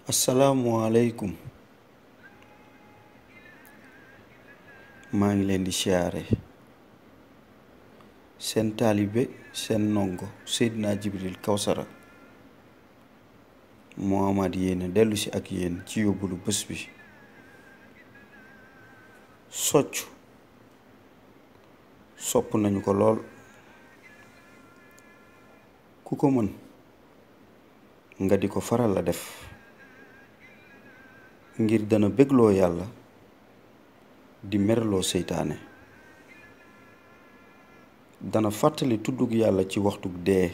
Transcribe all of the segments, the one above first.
asalaamualeykum maa ngi leen di siyaare seen taalibe seen ndongo Seydina Jibril Kawsara moo amaat yéene dellu si ak yéen ci yóbbalu bés bi. soccu sopp nañu ko lool, ku ko mën nga di ko faral la def ngir dana bégloo yàlla di merloo seytaane, dana fàttali tuddug yàlla ci waxtu dee,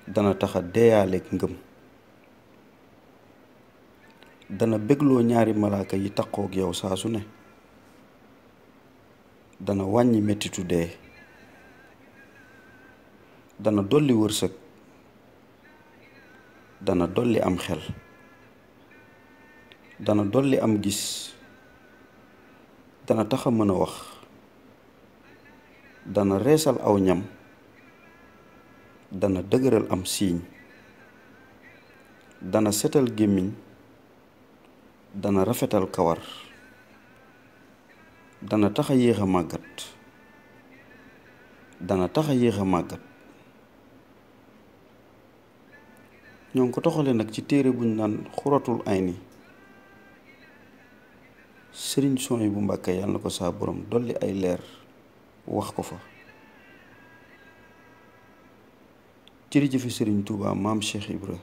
dana taxa deeyaaleeg ngëm, dana bégloo ñaari malaaka yi taqoog yow saa su ne, dana wàññi mettitu dee, dana dolli wërsëg, dana dolli am xel, dana dolli am gis, dana taxa mën a wax, dana reesal aw ñam, dana dëgëral am siiñ, dana setal gémmiñ, dana rafetal kawar, dana taxa yéex a màggat, dana taxa yéex a màggat. ñoo ngi ko toxale nag ci téere buñ naan xuratul ayni. sëriñ Suhaybu Mbàkke yàlla na ko saa borom dolli ay leer wax ko fa. jërëjëfe sëriñ Tuubaa maam Cheikh Ibra